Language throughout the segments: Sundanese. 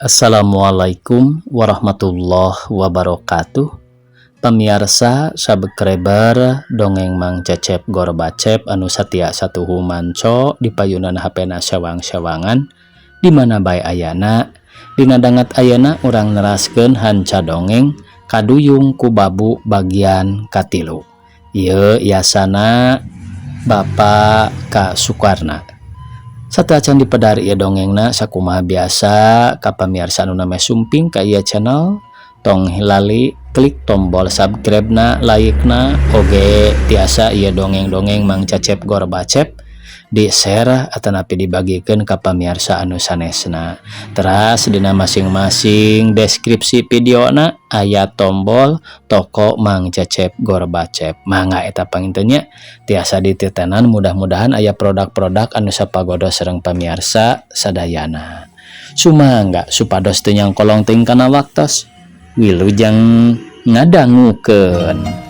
Assalamualaikum warahmatullahi wabarakatuh. Pamiarsa subscriber Dongeng Mang Cecep Gorbacep anu satia satuhu manco di payunan HP na sewang-sewangan di mana bae ayana. Dina danget ayana urang neraskeun hanca dongeng Kaduyung ku Babu bagian katilu. Ieu yasana Bapak K Sukarna. Sateuacan dipedar ieu dongengna, sakumaha biasa ka pamiarsa anu nameh sumping ka ieu channel, tong lali klik tombol subscribe na, like na, oge tiasa ieu dongeng-dongeng Mang Cecep Gorbacep di share atanapi dibagikan ka pamiarsa anu sanesna. Teras dina masing-masing deskripsi videona aya tombol toko Mang Cecep Gorbacep. Mangga eta panginten nya tiasa dititenan, mudah-mudahan aya produk-produk anu sapagodos sareng pamiarsa sadayana. Sumangga supados teu nyangkolong teuing kana waktos. Wilujeng ngadangukeun.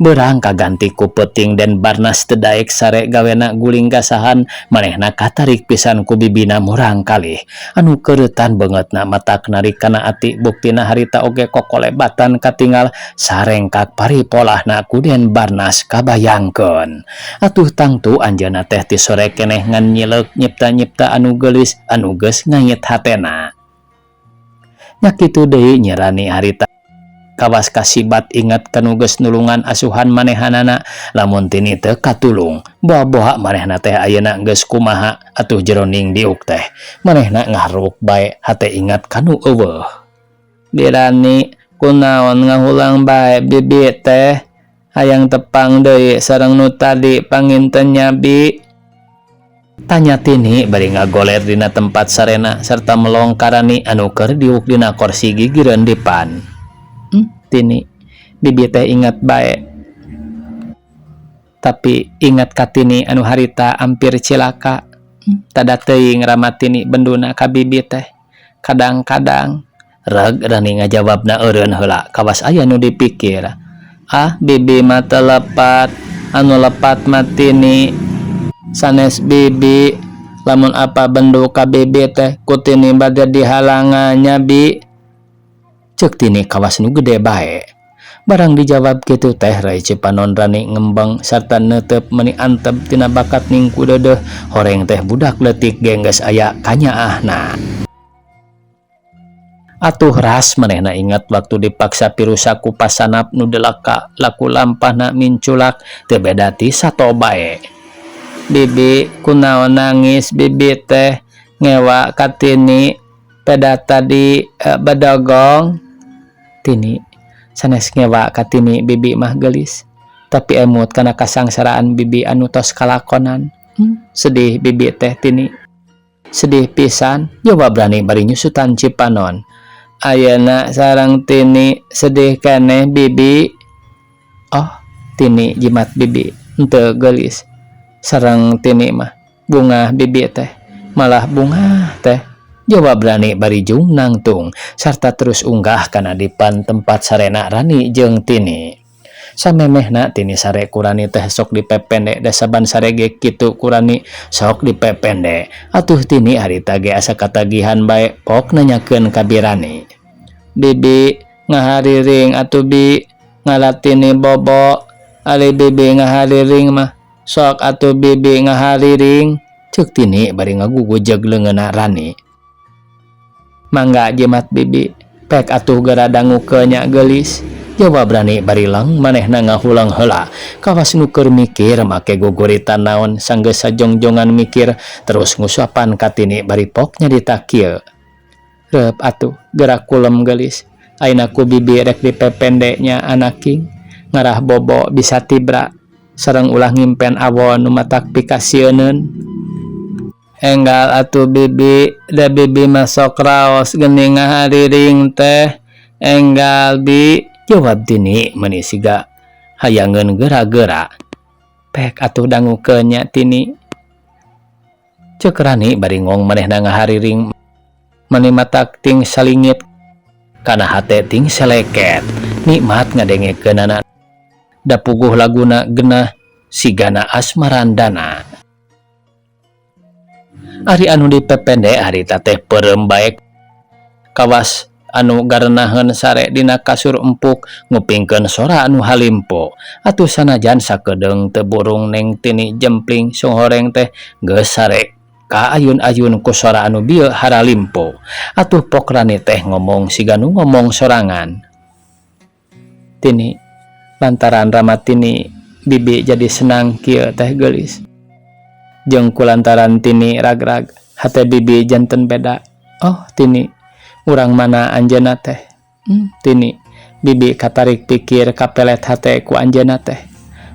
Berang kaganti ku peuting Den Barnas teu daek sare, gawena guling gasahan. Manehna katarik pisan ku bibina murangkalih anu keureutan beungeutna, matak narik kana ati. Buktina harita oge kokolebatan katingal sarengkak paripolahna ku Den Barnas kabayangkeun. Atuh tangtu anjeunna teh ti sore keneh ngan nyileuk nyipta-nyipta anu geulis anu geus ngait hatena. Nya kitu deui Nyi Rani harita kawas kasibat ingat kanu geus nulungan asuhan manehanana. Lamun Tini teu katulung, boa-boa manehna teh ayeuna geus kumaha. Atuh jeroning diuk teh manehna ngaharuk bae, hate ingat kanu euweuh. Birani, kunaon ngahulang bae bibi teh? Hayang tepang deui sareng nu tadi panginten nya, Bi? Tanya Tini bari ngagoler dina tempat sarena serta melong ka Rani anu keur diuk dina korsi gigireun dipan. Tini, bibi teh ingat bae. Tapi ingat ka Tini anu harita ampir cilaka. Tada teuing rama Tini benduna ka bibi teh. Kadang-kadang reg Rani ngajawabna eureun heula kawas aya nu dipikir. Ah, bibi mah teu lepat, anu lepat mah Tini. Sanes bibi, lamun apa bendu ka bibi teh ku Tini bade dihalangan nya, Bi? Ceuk Tini kawas nu gede bae. Barang dijawab kitu teh rai cipanon Rani ngembang sarta neuteup meuni antep tina bakat ningku deudeuh horeng teh budak leutik ge geus aya kanyaahna. Atuh ras manehna ingat waktu dipaksa pirusa ku pasanap nu delaka laku lampahna minculak teu beda ti sato bae. Bibi, kunaon nangis bibi teh? Ngewa ka Tini peda tadi bedogong? Tini, sanes ngewa ka Tini bibi mah geulis, tapi emut kana kasangsaraan bibi anu tos kalakonan. Sedih bibi teh, Tini, sedih pisan, jawab Rani bari nyusutan cipanon. Ayeuna sareng Tini sedih keneh bibi? Oh, Tini, jimat bibi henteu geulis. Sareng Tini mah bungah bibi teh, malah bungah teh, jawab Rani bari jung nangtung sarta terus unggah kana dipan tempat sarena Rani jeung Tini. Samemehna Tini sare ku Rani teh sok dipepende, da saban sare ge kitu ku Rani sok dipepende. Atuh Tini harita ge asa katagihan bae, pok nanyakeun ka Birani. Bibi ngahariring atuh, Bi, ngala Tini bobo. Ari bibi ngahariring mah sok atuh bibi ngahariring, ceuk Tini bari ngagugujeg leungeunna Rani. Mangga jimat bibi, pek atuh geura dangukeun nya geulis, jawab Rani bari lang manehna ngahulang heula kawas nu keur mikir make guguritan naon. Sanggeus sajongjongan mikir terus ngusapan ka Tini bari pok nyarita kieu. Reup atuh geura kulem geulis, ayeuna ku bibi rek dipepende nya anaking, ngarah bobo bisa tibra. Sareng ulah ngimpen awon nu matak pikasieuneun. Enggal atuh bibi, da bibi mah sok raos geuning ngahariring teh. Enggal bi, jawab Tini meuni siga hayangeun geura-geura. Pek atuh dangukeun nya Tini. Ceuk Rani bari ngong manehna ngahariring mani matak ting salingit kana hate ting seleket. Nikmat ngadengekeunana da puguh laguna genah sigana asmarandana. Ari anu dipepende harita teh peureum bae kawas anu garenaheun sare dina kasur empuk ngupingkeun sora anu halimpo. Atuh sanajan sakedeung teu burung Neng Tini jempling songhoreng teh geus sare kaayun-ayun ku sora anu bieu haralimpo. Atuh pok Rani teh ngomong siga nu ngomong sorangan. Tini, lantaran rama Tini bibi jadi senang kieu teh geulis. Jeung kulantaran Tini ragrag hate bibi janten beda. Oh Tini, urang mana anjeunna teh? Tini, bibi katarik pikir kapelet hate ku anjeunna teh.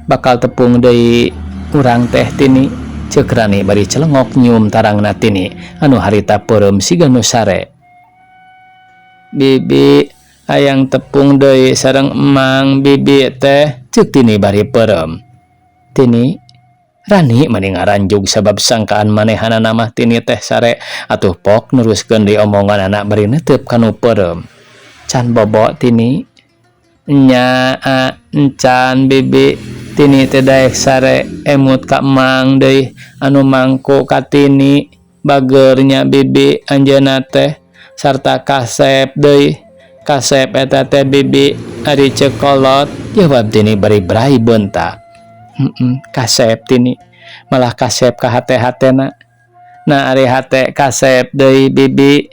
Bakal tepung deui urang teh Tini. Ceuk Rani bari celengok nyium tarangna Tini anu harita peureum siga nu sare. Bibi hayang tepung deui sareng emang bibi teh, ceuk Tini bari peureum. Tini, Rani mani ngaranjug sabab sangkaan manehanana mah Tini teh sare atuh pok neruskeun deui omonganana bari neuteup kanu peureum. Can bobo Tini? Nya a encan bibi. Tini teh daek sare emut ka emang deui anu mangku ka Tini bageur nya bibi anjeunna teh sarta kasep deui. Kasep eta teh bibi ari ceuk kolot, jawab Tini bari brai beunta. Kasep Tini malah kasep ka hate-hatena. Nah ari hate kasep deui bibi.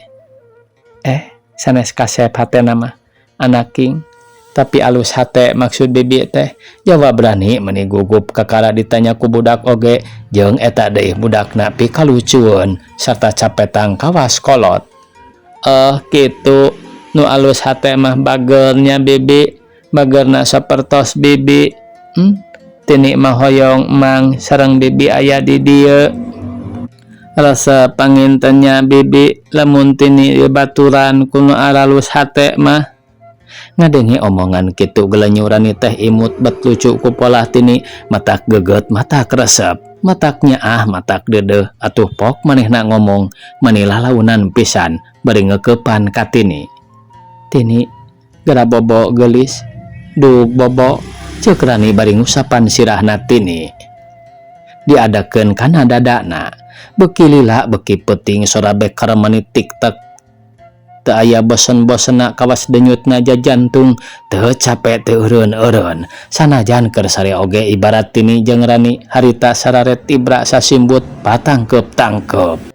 Sanes kasep hatena mah anaking tapi alus hate maksud bibi teh, jawab Rani meni gugup kakara ditanya ku budak oge jeung eta deui budakna pikalucueun sarta capetang kawas kolot. Kitu nu alus hate mah bageurnya bibi, bageurna sapertos bibi. Tini mah hoyong emang sareng bibi aya di dieu. Rasa pangintennya bibi lamun Tini baturan ku nu aralus hate mah. Ngadenge omongan kitu gelenyu Rani teh imut bet lucu ku polah Tini matak geget matak resep matak nyaah matak deudeuh atuh pok manehna ngomong mani lalaunan pisan bari ngeukepan ka Tini. Tini geura bobo geulis dug bobo, ceuk Rani bari ngusapan sirahna Tini. Diadakeun kana dadana beuki lila beuki peuting sora beker mani tiktek. Teu aya bosen-bosenna kawas denyutna jajantung teu cape teu eureun-eureun sanajan keur sare oge ibarat Tini jeung Rani harita sararet tibra sasimbut patangkeup-tangkeup.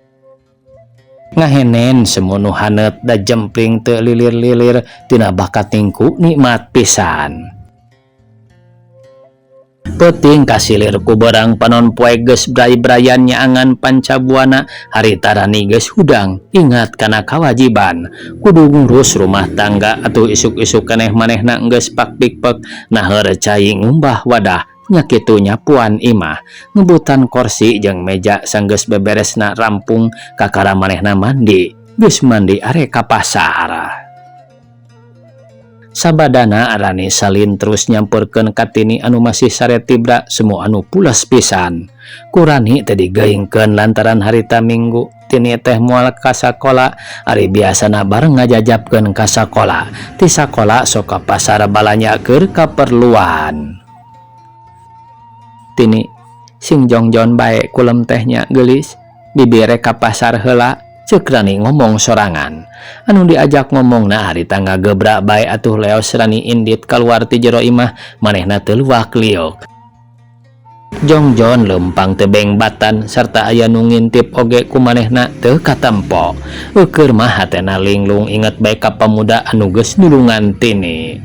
Ngahenen semu nu haneut da jempling teu lilir-lilir tina bakating ku nikmat pisan. Peuting kasilir ku beurang panon poe geus bray-brayan nyaangan pancabuana harita Rani geus hudang ingat kana kawajiban kudu ngurus rumah tangga atuh isuk-isuk keneh manehna geus pakpikpek naheur cai ngumbah wadah nya kitu nyapuan imah ngebutan korsi jeung meja sanggeus beberesna rampung kakara manehna mandi geus mandi arek ka pasar. Sabadana Rani salin terus nyamperkeun ka Tini anu masih sare tibra semu anu pulas pisan. Ku Rani teh digeingkeun lantaran harita Minggu Tini teh moal ka sakola ari biasana bareng ngajajapkeun ka sakola. Ti sakola sok ka pasar balanja keur kaperluan. Tini sing jongjon bae kulem teh nya geulis bibi rek ka pasar heula, ceuk Rani ngomong sorangan. Anu diajak ngomongna harita ngagebrak bae atuh leos Rani indit kaluar ti jero imah manehna teu luak liuk. Jongjon leumpang tebeng batan sarta aya nu ngintip oge ku manehna teu katempo. Eukeur mah hatena linglung inget bae ka pamuda anu geus nulungan Tini.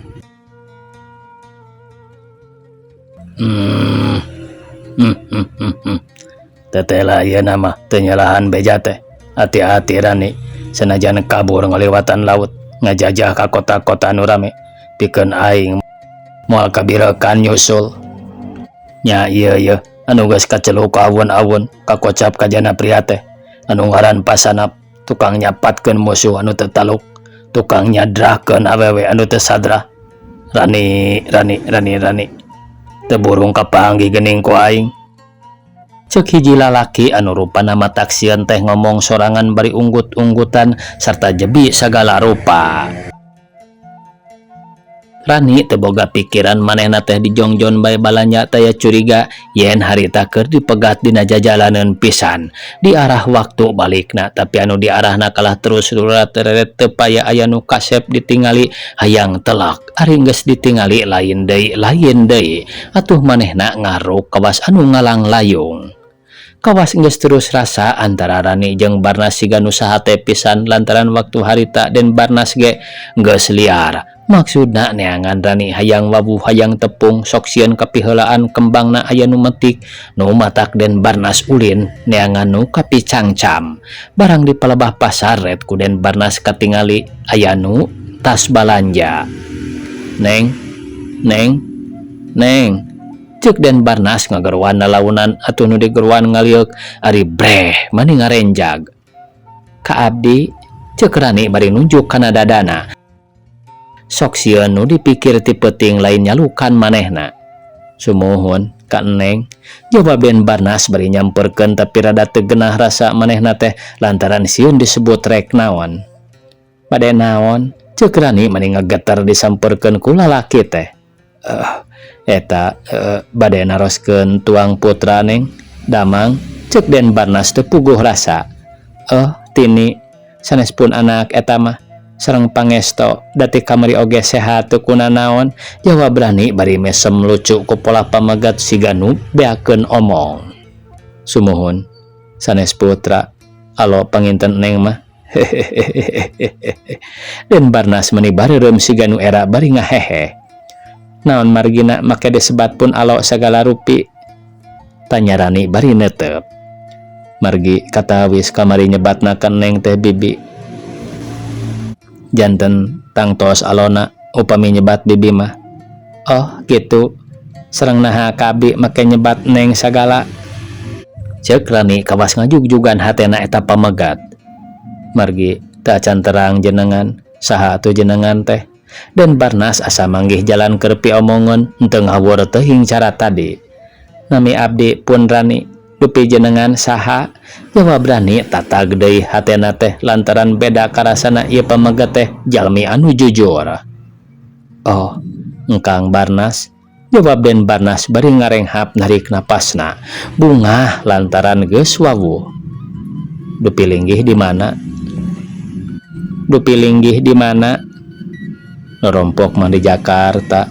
Teteh lah ieu mah teu nyalahan beja teh. Hati-hati Rani, sanajan kabur ngaliwatan laut ngajajah ka kota-kota anu rame pikeun aing moal kabirekan nyusul. Nya ieu yeuh anu geus kaceluk ku awun-awun kakocap ka jana pria teh anu ngaran Pasanap, tukang nyapatkeun musuh anu teu taluk, tukang nyadrahkeun awewe anu teu sadrah. Rani, Rani, Rani, Rani, teu burung kapanggih geuning ku aing. Cek hiji lalaki anu rupana matak sieun teh ngomong sorangan bari unggut-unggutan sarta jebi sagala rupa. Rani teu boga pikiran, manehna teh dijongjon bae balanja, taya curiga yen harita keur dipegat dina jajalaneun pisan. Diarah waktu balikna, tapi anu diarahna kalah terus rureret teu paya aya nu kasep ditingali hayang telak. Ari geus ditingali lain deui, lain deui, atuh manehna ngaruk kawas anu ngalanglayung. Kawas geus terus rasa antara Rani jeung Barnas siga nu sahate pisan, lantaran waktu harita Den Barnas ge geus liar. Maksudna neangan Rani hayang wawuh hayang tepung, sok sieun kapiheulaan kembangna aya nu metik, nu matak Den Barnas ulin neangan nu kapicangcam. Barang di palebah pasar ret ku Den Barnas katingali aya nu tas balanja. "Neng, Neng, Neng," cek Den Barnas ngageruan lalaunan, atuh nu digeruan ngalieuk, ari breh mani ngarenjag. "Ka abdi," cek Rani bari nunjuk kana dadana. Sok sieun nu dipikir ti peuting lain nyalukan manehna. "Sumuhun ka Neng," jawab Den Barnas bari nyamperkeun, tapi rada teu genah rasa manehna teh lantaran sieun disebut rek naon. "Bade naon?" cek Rani mani ngageter disamperkeun ku lalaki teh. "Eta bade naroskeun tuang putra, Neng, damang," cek Den Barnas teu puguh rasa. "Oh, Tini sanes pun anak eta mah sareng pangesto dati kamari oge sehat teu kunanaon," jawab Rani bari mesem lucu ku pola pamegat siga nu beakeun omong. "Sumuhun, sanes putra, alo panginten Neng mah." Hehehehe. Den Barnas meni bareureum siga nu era bari ngahehe. "Naon margina make disebat pun alo sagala rupi?" tanya Rani bari netep. "Margi katawis kamari nyebatna ka Neng teh bibi. Janten tangtos alona upami nyebat bibi mah." "Oh gitu, sareng naha ka abi make nyebat Neng sagala?" cek Rani kawas ngajugjugan hatena eta pamegat. "Margi teu acan terang jenengan, saha atuh jenengan teh?" Den Barnas asa manggih jalan keur piomongeun henteu ngawur teuing cara tadi. "Nami abdi pun Rani, dupi jenengan saha?" jawab Rani tatag deui hatena teh lantaran beda karasana ieu pamegat teh jalmi anu jujur. "Oh, Engkang Barnas," jawab Den Barnas bari ngarenghap narik napasna bungah lantaran geus wawuh. "Dupi linggih di mana? Dupi linggih di mana?" "Norompok mah di Jakarta,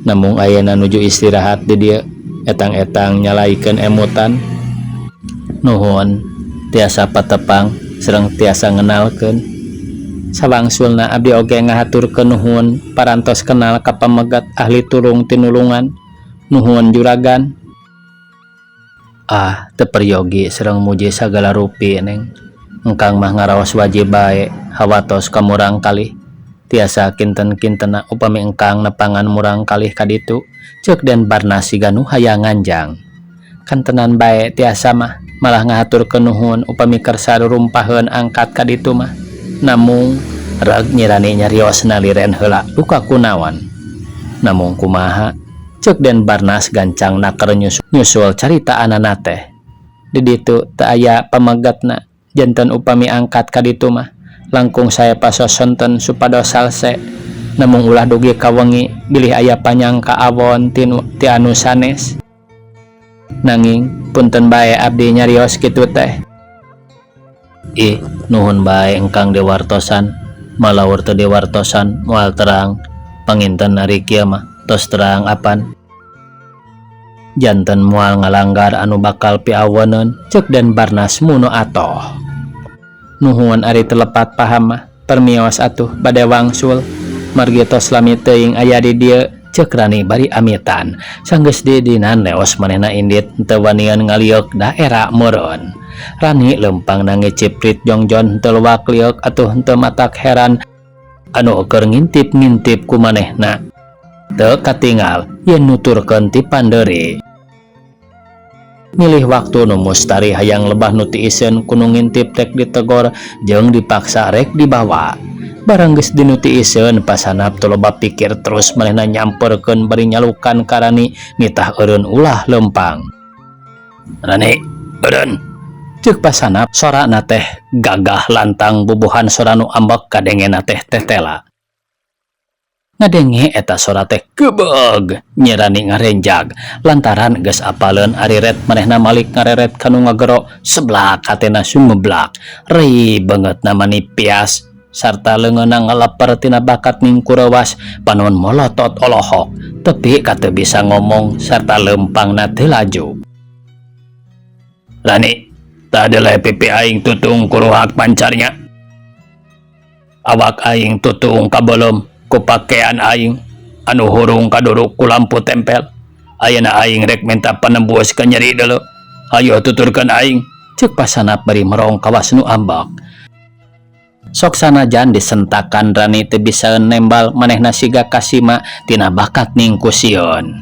namung ayeuna nuju istirahat di dieu, etang-etang nyalaikeun emutan." "Nuhun tiasa patepang sareng tiasa ngenalkeun. Sawangsulna abdi oge ngahaturkeun nuhun parantos kenal ka pamegat ahli tulung tinulungan. Nuhun, juragan." "Ah, teu peryogi sareng muji sagala rupi, Neng. Engkang mah ngaraos wajib bae, hawatos ka murang kalih. Tiasa kinten-kintena upami engkang nepangan murang kalih ka ditu," cek Den Barnas siga nu hayang nganjang. "Kantenan bae tiasa mah, malah ngahaturkeun nuhun upami kersa rurumpaheun angkat ka ditu mah. Namung," reg Nyi Rani nyariosna liren heula duka kunaon. "Namung kumaha?" cek Den Barnas gancang naker nyusul caritaanana teh. "Di ditu teu aya pamegatna, janten upami angkat ka ditu mah langkung sae pasosonten supados salse. Namung ulah dugi ka wengi, bilih aya panyangka awon ti anu sanes. Nanging punten bae abdi nyarios kitu teh." "Ih, nuhun bae engkang diwartosan, malaur teu diwartosan moal terang. Panginten ari kieu mah tos terang apan. Janten moal ngalanggar anu bakal piawoneun," cek Den Barnas munu atoh. "Nuhun ari teu lepat paham mah, permios atuh, bade wangsul. Margi tos lami teuing aya di dieu," cek Rani bari amitan. Sanggeus diidinan leos manehna indit teu wanian ngalieuk daerah meureun. Rani leumpangna ngiciprit jongjon henteu luak lieuk, atuh henteu matak heran anu keur ngintip-ngintip ku manehna. Teu katingal yen nuturkeun ti pandeuri. Milih waktu nu mustari hayang lebah nu tiiseun ku nu ngintip rek ditegor jeung dipaksa rek dibawa. Barang geus dinu tiiseun, Pasanap teu loba pikir terus manehna nyamperkeun bari nyalukan ka Rani nitah eureun ulah leumpang. "Rani, eureun!" ceuk Pasanap. Sorana teh gagah lantang, bubuhan sora nu ambek kadengena teh tetela. Ngadenge eta sora teh gebeg Nyi Rani ngarenjag. Lantaran geus apaleun ariret manehna malik ngareret ka nu ngagero, seblak hatena sumeblak. Rei beungeutna mani pias sarta leungeunna ngaleper tina bakat ningkureuwas, panon molotot olohok tepi ka teu bisa ngomong sarta leumpangna teu laju. "Rani, tah deuleu pipi aing tutung kuruhak pancarnya. Awak aing tutung kabeuleum ku pakean aing anu hurung kaduruk ku lampu tempel. Ayeuna aing rek minta panembus ka nyeri deuleu. Hayo tuturkeun aing," ceuk Pasanap bari merong kawas nu ambek. Sok sanajan disentakan, Rani teu bisa nembal. Manehna siga kasima tina bakat ning ku sieun.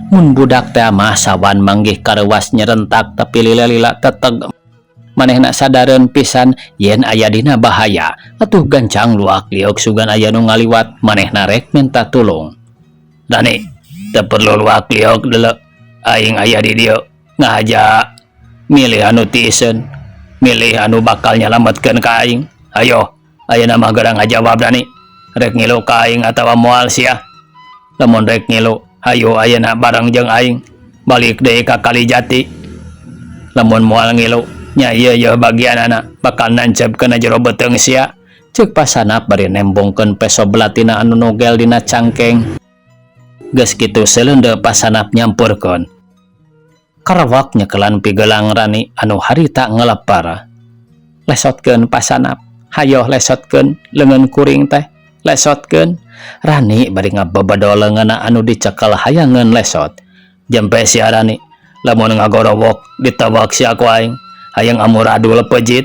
Mun budak teh mah sawan manggih kareuwas nyerentak, tapi lila-lila teteg manehna sadareun pisan yen aya dina bahaya. Atuh gancang luak liuk sugan aya nu ngaliwat, manehna rek minta tulung. "Rani, teu perlu luak liuk deuleu. Aing aya di dieu ngahaja. Milih anu tiiseun, milih anu bakal nyalametkeun ka aing. Ayo, ayeuna mah geura ngajawab, Rani. Rek ngilu ka aing atawa moal sia? Lamun rek ngilu, hayu ayeuna bareng jeung aing balik deui ka Kalijati. Lamun moal ngilu nya, ieu ye bagianana bakal nancep kana jero beuteung sia," ceuk Pasanap bari nembongkeun peso belatina anu nogel dina cangkeng. Geus kitu seleunde Pasanap nyampurkeun. Karawak nyekelan pigelang Rani anu harita ngelepar. "Lesotkeun, Pasanap, hayoh lesotkeun leungeun kuring teh, lesotkeun." Rani bari ngabebedol leungeunna anu dicekel hayangeun lesot. "Jempe sia, Rani. Lamun ngagorowok ditewak sia ku aing. Hayang amuradul pejit?"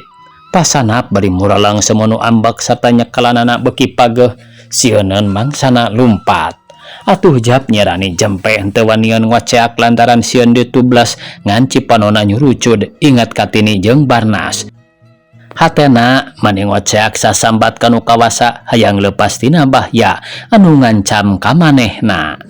Pasanap bari muralang semono ambek sarta nyekelanana beuki pageuh, sieuneun mangsana lumpat. Atuh jap Nyi Rani jempe, henteu wanian ngoceak lantaran sieun ditublas, ngan cipanona nyurucud ingat Katini jeung Barnas. Hatena mani ngoceak sasambat kanu kawasa hayang leupas tina bahya anu ngancam ka manehna.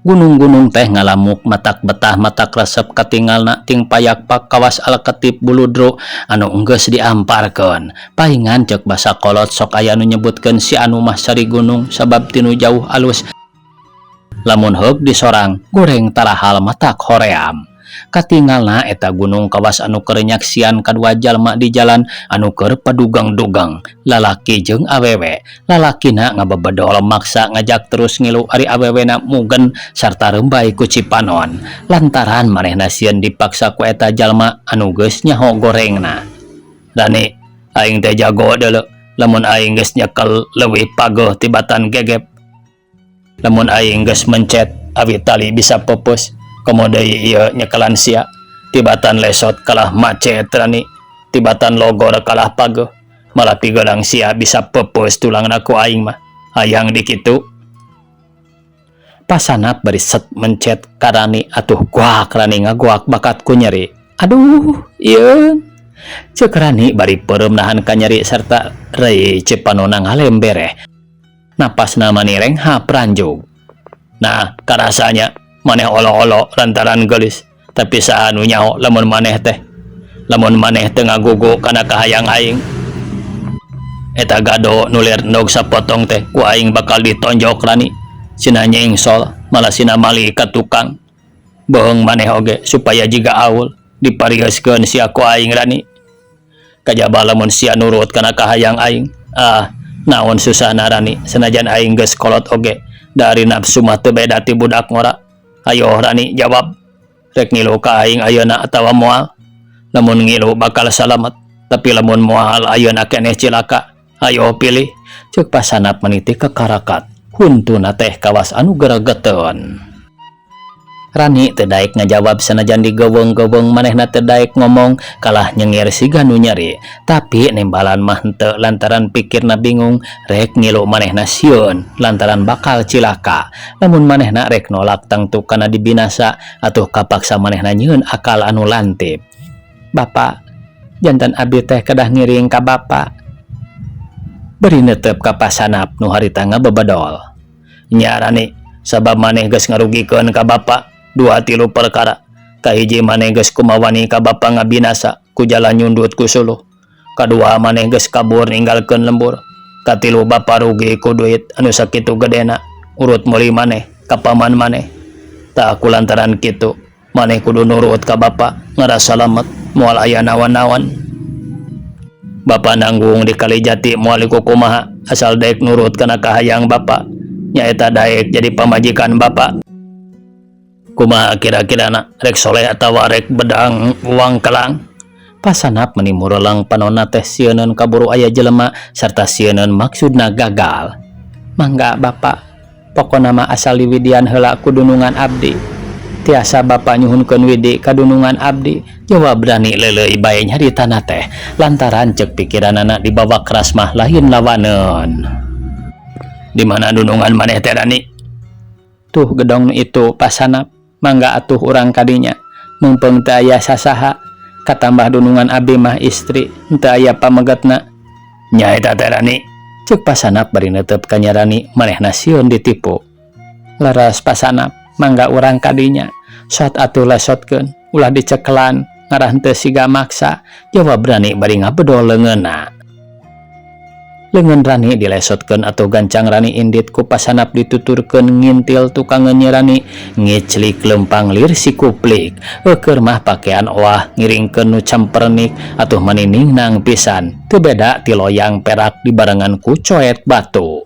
Gunung-gunung teh ngalamuk matak betah, matak resep katingalna ting payak-pak kawas alketip buludru anu enggeus diamparkeun. Paingan ceuk basa kolot sok aya nu nyebutkeun si anu mah sari gunung sabab tinu jauh alus, lamun heug disorang goreng tarahal matak hoream. Katingalna eta gunung kawas anu keur nyaksian kadua jalma di jalan anu keur padugang-dugang, lalaki jeung awewe. Lalakina ngabebedol maksa ngajak terus ngilu, ari awewena mugen sarta rembay ku cipanon lantaran manehna sieun dipaksa ku eta jalma anu geus nyaho gorengna. "Rani, aing teh jago deuleu. Lamun aing geus nyekel leuwih pageuh tibatan gegep. Lamun aing geus mencet, awi tali bisa peupeus. Komo deui ieu nyekelan sia. Tibatan lesot kalah macet, Rani, tibatan logor kalah pageuh, malah pigelang sia bisa peupeus tulangna ku aing mah. Hayang dikitu?" Pasanap bari set mencet ka Rani. Atuh guak Rani ngaguak bakat ku nyeri. "Aduh, ieu," ceuk Rani bari peureum nahan kanyeri sarta rei cipanona ngalembereh. Napasna mani renghap ranjug. "Nah, karasanya maneh olo-olo lantaran geulis, tapi saha nu nyaho lamun maneh teh, lamun maneh teu ngagugu kana kahayang aing, eta gado nu lir endog sapotong teh ku aing bakal ditonjok, Rani. Sina nyengsol, malah sina mali ka tukang. Bohong maneh oge supaya jiga aul diparieuskeun sia ku aing, Rani. Kajaba lamun sia nurut kana kahayang aing. Ah, naon susahna, Rani? Senajan aing geus kolot oge, dari nafsu mah teu beda ti budak ngora. Ayo, Rani, jawab. Rek ngilu ka aing ayeuna atawa moal? Lamun ngilu bakal salamet, tapi lamun moal ayeuna keneh cilaka. Ayo pilih," ceuk Pasanap meniti kekarakat. Huntuna teh kawas anu geregeteun. Rani teu daek ngajawab sanajan digeuweung-geuweung manehna teu daek ngomong kalah nyengir siga nu nyeri. Tapi nembalan mah henteu lantaran pikirna bingung rek ngilu manehna sieun lantaran bakal cilaka. Lamun manehna rek nolak tangtu kana dibinasa atuh kapaksa manehna nyieun akal anu lantip. Bapa, janten abdi teh kedah ngiring ka bapa. Bari neuteup ka pasanap nu harita ngabebedol. Nya Rani, sabab maneh geus ngarugikeun ka bapa dua tilu perkara. Kahiji maneh geus kumawani ka bapa ngabinasa ku jalan nyundut ku suluh. Kadua maneh geus kabur ninggalkeun lembur. Katilu bapa rugi ku duit anu sakitu gedena urut meuli maneh ka paman maneh. Tah ku lantaran kitu maneh kudu nurut ka bapa ngarah salamet moal aya naon-naon. Bapa nanggung di Kalijati moal kukumaha asal daek nurut kana kahayang bapa nyaeta daek jadi pamajikan bapa. Kumaha kira-kirana rek soleh atawa rek bedang uang kelang? Pasanap meni murelang panonna teh sieuneun kaburu aya jelema sarta sieuneun maksudna gagal. Mangga bapa, pokona mah asal diwidian heula ku dunungan abdi. Tiasa bapa nyuhunkeun widi ka dunungan abdi, jawab Rani leuleuy bae nyaritana teh lantaran ceuk pikiranana dibawa keras mah lain lawaneun. Di mana dunungan maneh teh Rani? Tuh gedong nu itu pasanap, mangga atuh urang kadinya. Meungpeung teu aya sasaha, katambah dunungan abdi mah istri, henteu aya pamegetna. Nya eta teh Rani, ceuk pasanap bari neuteup ka nya Rani manehna sieun ditipu. Leres pasanap, mangga urang kadinya. Sot atuh lesotkeun, ulah dicekelan, ngarah henteu siga maksa, jawab Rani bari ngabedol leungeunna. Leungeun Rani dilesotkeun atuh gancang Rani indit ku pasanap dituturkeun ngintil tukangeun Nyi Rani ngiclik leumpang lir si kuplik. Eukeur mah pakean oah ngiringkeun nu campernik atuh mani ningnang pisan teu beda ti loyang perak dibarengan ku coet batu.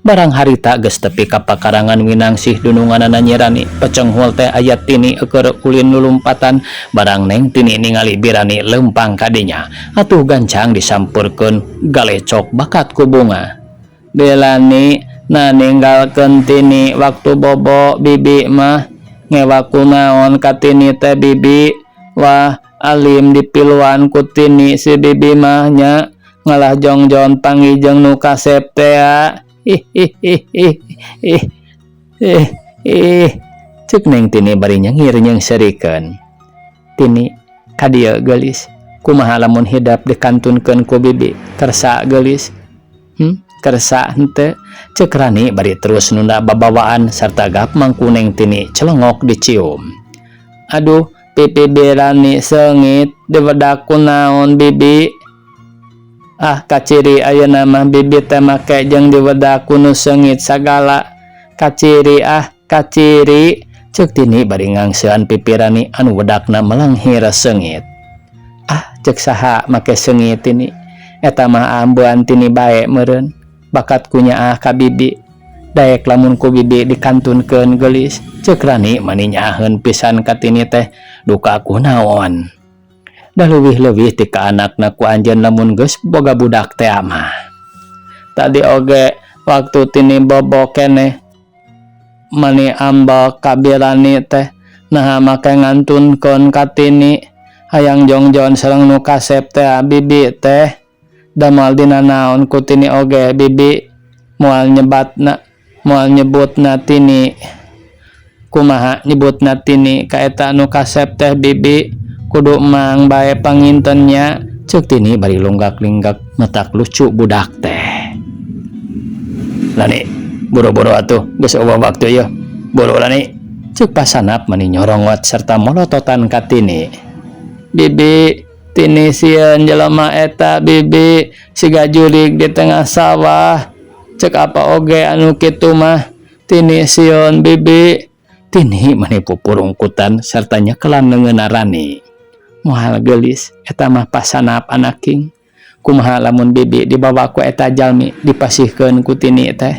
Barang harita geus tepi ka pakarangan Winangsih dununganana Nyi Rani pecenghul teh aya Tini eukeur ulin lulumpatan barang Neng Tini ningali Birani leumpang kadinya atuh gancang disampeurkeun galecok bakat ku bunga. Belani na ninggalkeun Tini waktu bobo bibi mah ngewa kunaon ka Tini teh bibi wah alim dipiluan ku Tini si bibi mah nya ngalah jongjon panggih jeung nu kasep tea. Ih ih ih ih ih ih ih ceuk Neng Tini bari nyengir nyeungseurikeun. Tini ka dieu geulis kumaha lamun hidep dikantunkeun ku bibi kersa geulis kersa henteu ceuk Rani bari terus nunda babawaan sarta gap mangku Neng Tini celengok dicium. Aduh pipi Birani seungit diwedak ku naon bibi. Ah kaciri ayeuna mah bibi teh make jeung diwedak ku nu seungit sagala. Kaciri ah kaciri ceuk Tini bari ngangsean pipi Rani anu wedakna melanghir seungit. Ah ceuk saha make seungit Tini eta mah ambean Tini bae meureun bakat ku nyaah ka bibi. Daek lamun ku bibi dikantunkeun geulis ceuk Rani mani nyaaheun pisan ka Tini teh duka kunaon. Dah leuwih-leuwih ti ka anakna ku anjeun lamun geus boga budak teh mah. Tadi oge waktu Tini bobo keneh mani ambek ka Birani teh naha make ngantunkeun ka Tini hayang jongjon sareng nu kasep teh bibi teh da moal dina naon ku Tini oge bibi moal nyebatna moal nyebutna Tini kumaha nyebutna Tini ka eta nu kasep teh bibi kudu emang bae panginten nya ceuk Tini bari lunggak-linggak matak lucu budak teh. Lani buru-buru atuh geus eueuh waktu ieu buru Lani ceuk pasanap mani nyorongot serta molototan ka Tini. Bibi Tini sieun jelema eta bibi siga jurig di tengah sawah ceuk apa oge anu kitu mah Tini sieun bibi. Tini mani pupurungkutan serta nyekelan leungeunna Rani. Moal geulis eta mah pasanap anaking kumaha lamun bibi dibawa ku eta jalmi dipasihkeun ku Tini teh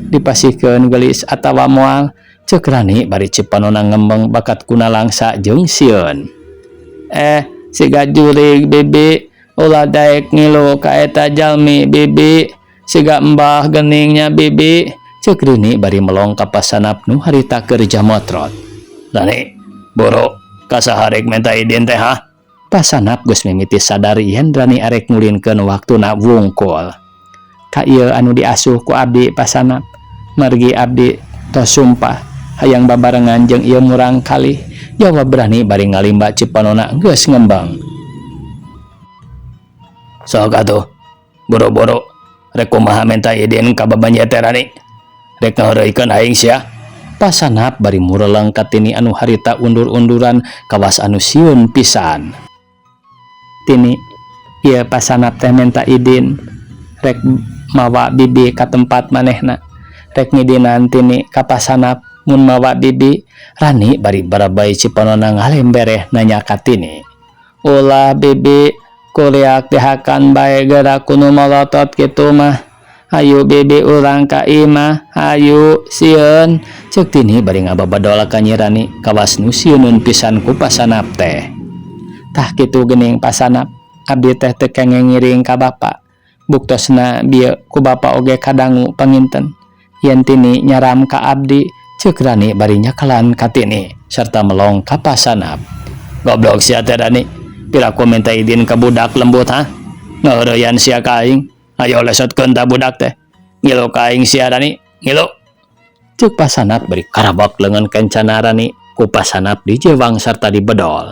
dipasihkeun geulis atawa moal ceuk Rani bari cipanona ngembeng bakat kuna langsa jeung sieun. Siga jurig bibi ulah daek ngilu ka eta jalmi bibi siga embah geningnya bibi ceuk Rini bari melong ka pasanap nu harita keur jamotrot. Rani, boro ka saha rek menta idin teh ha? Pasanap geus mimiti sadar yen Rani arek ngulinkeun waktuna wungkul. Ka ieu anu diasuh ku abdi Pasanap. Margi abdi tos sumpah hayang babarengan jeung ieu murang kalih, jawab Rani bari ngalimba cipanona geus ngembang. Sok atuh, boro-boro rek kumaha menta idin ka babanje teh Rani? Rek ngaheureuykeun aing sia? Pasanap bari mureleng ka Tini anu harita undur-unduran kawas anu sieun pisan. Tini, ieu Pasanap teh menta idin rek mawa bibi ka tempat manehna. Rek ngidinan Tini ka Pasanap mun mawa bibi? Rani bari barabay cipanona ngalembereh nanya ka Tini. Ulah bibi, kuliak dihakan bae geura ku nu molotot kitu mah. Hayu bibi urang ka imah, hayu sieun, ceuk Tini bari ngababadol ka Nyi Rani kawas nu sieuneun pisan ku Pasanap teh. Tah kitu geuning Pasanap, abdi teh teu kenging ngiring ka bapa. Buktosna bieu ku bapa oge kadangu panginten yen Tini nyaram ka abdi, ceuk Rani bari nyakalan ka Tini sarta melong ka Pasanap. Goblok sia teh Rani, piraku minta idin ka budak lembut ha? Ngaheureyan sia ka aing. Ayo lesotkeun tah budak teh. Ngilu ka aing sia Rani, ngilu. Ceuk Pasanap bari karabak leungeun kencana Rani ku Pasanap dijewang sarta dibedol.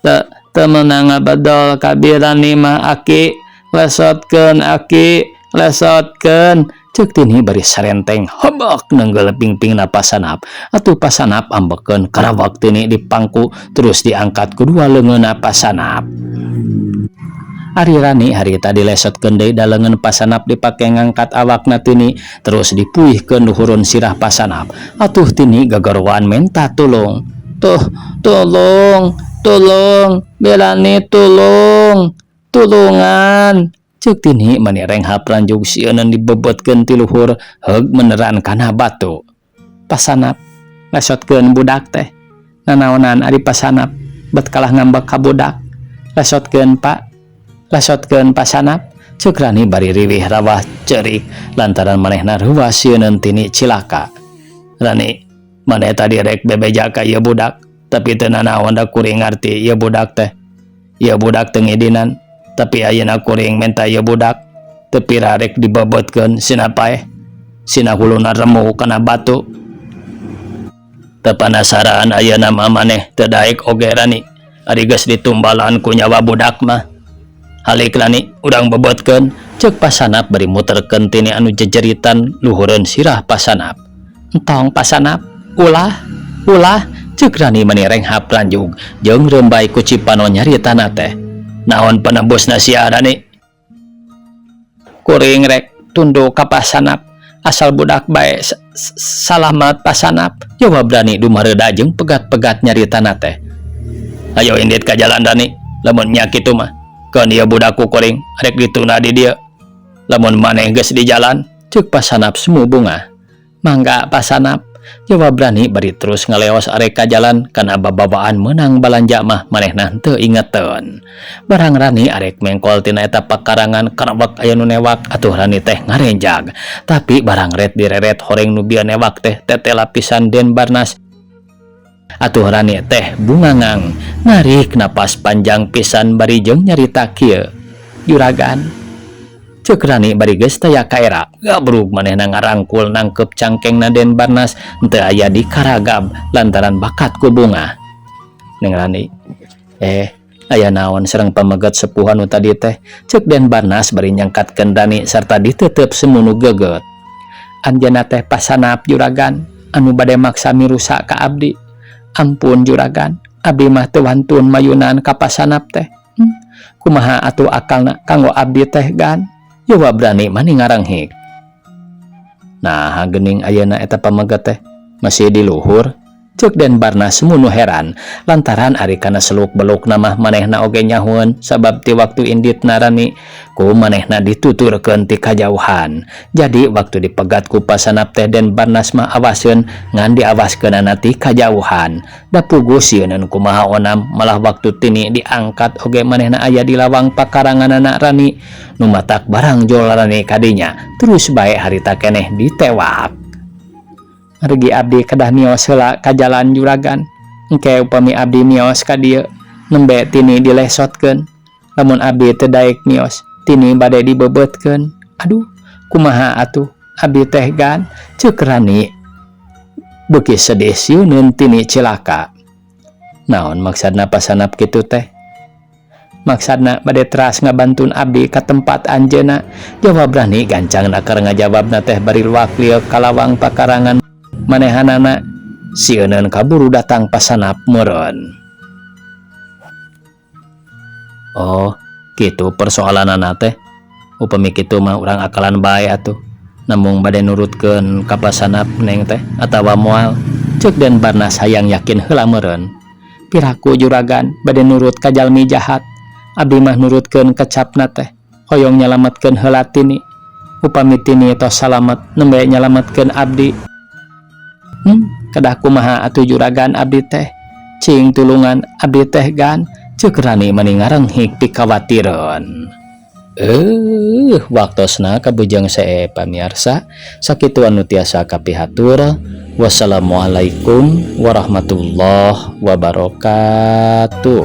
Teu teu meunang ngabedol ka Rani mah aki, lesotkeun aki, lesotkeun, ceuk Tini bari sarenteng hobok nenggel pingpingna Pasanap. Atuh Pasanap ambekeun karabak Tini dipangku terus diangkat ku dua leungeunna Pasanap. Ari Rani harita dilesotkeun deui da leungeun Pasanap dipake ngangkat awakna Tini terus dipuihkeun luhureun sirah Pasanap. Atuh Tini gagaruan menta tulung. Tuh, tulung, tulung, Rani tulung, tulungan. Ceuk Tini mani renghap ranjug sieuneun dibebetkeun ti luhur heug meneran kana batu. Pasanap, lesotkeun budak teh. Nanaonan ari Pasanap bet kalah ngambek ka budak. Lesotkeun Pak, lesotkeun Pasanap, ceuk Rani bari riwih rawah ceurik lantaran manehna reuwas sieuneun Tini cilaka. Rani, maneh tadi rek bebeja ka ieu budak, tapi teu nanaon da kuring ngarti ieu budak teh. Ieu budak teu ngidinan, tapi ayeuna kuring menta ieu budak, teu pira rek dibebetkeun sina paeh. Sina huluna remu kana batu. Teu panasaran ayeuna mah maneh teu daek oge Rani. Ari geus ditumbalan ku nyawa budak mah. Halik Rani, urang bebetkeun, ceuk Pasanap bari muterkeun Tini anu jejeritan luhureun sirah Pasanap. Entong Pasanap, ulah, ulah, ceuk Rani mani renghap ranjug jeung reumbay ku cipano nyaritana teh. Naon penebusna sia Rani? Kuring rek tunduk ka Pasanap asal budak bae salamat Pasanap, jawab Rani dumareuda jeung pegat-pegat nyaritana teh. Ayo indit ka jalan Rani, lamun nya kitu mah. Keun ieu budak ku kuring rek ditunda di dieu. Lamun maneh geus di jalan, ceuk Pasanap semu bungah. Mangga Pasanap, jawab Rani bari terus ngaleos arek ka jalan kana babawaan meunang balanja mah manehna teu ingeteun. Barang Rani arek mengkol tina eta pakarangan karebek aya nu newak atuh Rani teh ngarenjag. Tapi barang ret direret horeng nu bieu newak teh tete lapisan Den Barnas. Atuh Rani teh bungangang narik napas panjang pisan bari jeung nyarita kieu. Juragan, ceuk Rani bari geus taya kaera. Gabrug manehna ngarangkul nangkep cangkengna Den Barnas henteu aya di karagab lantaran bakat ku bungah. Neng Rani, aya naon sareng pameget sepuhan nu tadi teh? Ceuk Den Barnas bari nyangkatkeun Rani sarta diteuteup semunu geget. Anjeunna teh Pasanap juragan anu bade maksa mirusa ka abdi. Ampun juragan, abdi mah teu wantun mayunan ka Pasanap teh. Kumaha atuh akalna kanggo abdi teh gan? Jawab Rani mani ngaranghik. Nah, geuning ayeuna eta pameget teh masih di luhur? Ceuk Den Barnas munu heran lantaran ari kana seluk belukna mah manehna oge nyahueun sabab ti waktu inditna Rani ku manehna dituturkeun ti kajauhan. Jadi waktu dipegat ku Pasanap teh Den Barnas mah awaseun ngan diawaskeunana ti kajauhan. Da puguh sieuneun kumaha onam malah waktu Tini diangkat oge manehna aya di lawang pakaranganana Rani nu matak barang jol Rani kadinya terus bae harita keneh ditewak. Margi abdi kedah mios heula ka jalan juragan. Engke upami abdi mios ka dieu nembe Tini dilesotkeun. Lamun abdi teu daek mios, Tini bade dibeubeutkeun. Aduh, kumaha atuh abdi teh Gan? Ceuk Rani beuki sedih sieuneun Tini cilaka. Naon maksadna pasanap kitu teh? Maksadna bade teras ngabantun abdi ka tempat anjeunna, jawab Rani gancang keur ngajawabna teh bari luak-lieuk ka lawang pakarangan manehanana. Sieuneun kaburu datang pasanap meureun. Oh, kitu persoalanana teh. Upami kitu mah urang akalan bae atuh. Namung bade nurutkeun ka pasanap neng teh atawa moal? Ceuk Den Barnas hayang yakin heula meureun. Piraku juragan bade nurut ka jalmi jahat. Abdi mah nurutkeun kecapna teh hoyong nyalametkeun heula Tini. Upami Tini tos salamet nembe nyalametkeun abdi. Kedah kumaha atuh juragan abdi teh? Cing tulungan abdi teh Gan, ceuk Rani mani ngarenghik pikawatireun. Waktosna kabujeng see pamiarsa, sakitu anu tiasa kapihatur. Wassalamualaikum warahmatullahi wabarakatuh.